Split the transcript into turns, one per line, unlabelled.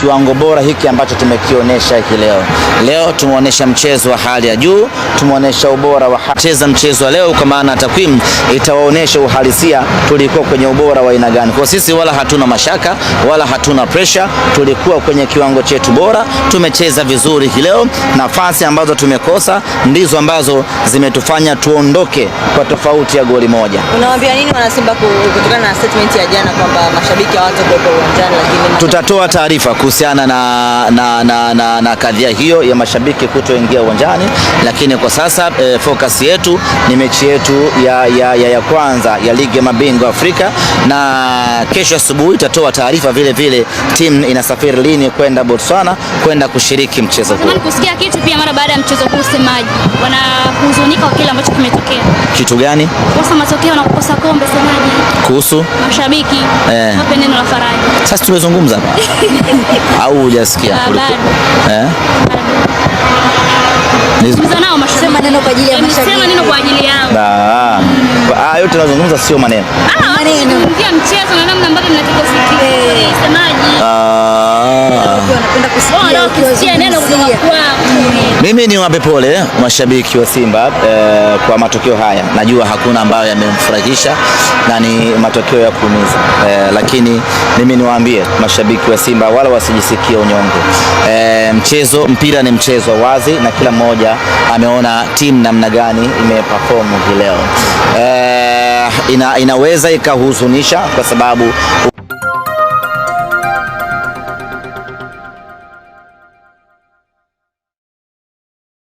kiwango bora hiki ambacho tumekionyesha hiki leo. Leo tumeonyesha mchezo wa hali ya juu, tumeonyesha ubora wa cheza mchezo wa leo, kwa maana takwimu itawaonyesha uhalisia tulikuwa kwenye ubora wa aina gani. Kwa sisi wala hatuna mashaka wala hatuna pressure, tulikuwa kwenye kiwango chetu bora, tumecheza vizuri hii leo. Nafasi ambazo tumekosa ndizo ambazo zimetufanya tuondoke kwa tofauti ya goli moja.
Unawaambia nini wanasimba kutokana na statement ya jana kwamba mashabiki hawatakuwepo uwanjani, lakini
tutatoa taarifa kuhusiana na kadhia hiyo ya mashabiki kutoingia uwanjani, lakini kwa sasa focus yetu ni mechi yetu ya kwanza ya ligi ya mabingwa Afrika, na kesho asubuhi tutatoa taarifa vile vile timu inasafiri lini kwenda Botswana kwenda kushiriki mchezo huo.
Natamani kusikia kitu pia mara baada ya mchezo huu, semaji wanahuzunika kwa kile ambacho kimetokea.
Kitu gani?
Kukosa matokeo na kukosa kombe, semaji
Kuhusu
mashabiki wape neno la faraja.
Sasa tumezungumza hapa au hujasikia?
Bado. Zungumza nao mashabiki.
Sema neno kwa ajili ya mashabiki.
Sema neno kwa ajili yao.
Yote tunazungumza sio maneno.
Tunazungumzia mchezo na namna ambavyo mna kikosi kizuri, semaji.
Wanapenda kusikia
kusikia neno kutoka kwao.
Mimi ni wape pole mashabiki wa Simba kwa matokeo haya. Najua hakuna ambayo yamemfurahisha na ni matokeo ya kuumiza. Lakini mimi niwaambie mashabiki wa Simba wala wasijisikie unyonge. Mchezo mpira ni mchezo wazi na kila mmoja ameona timu namna gani imeperform hii leo. Inaweza ikahuzunisha kwa sababu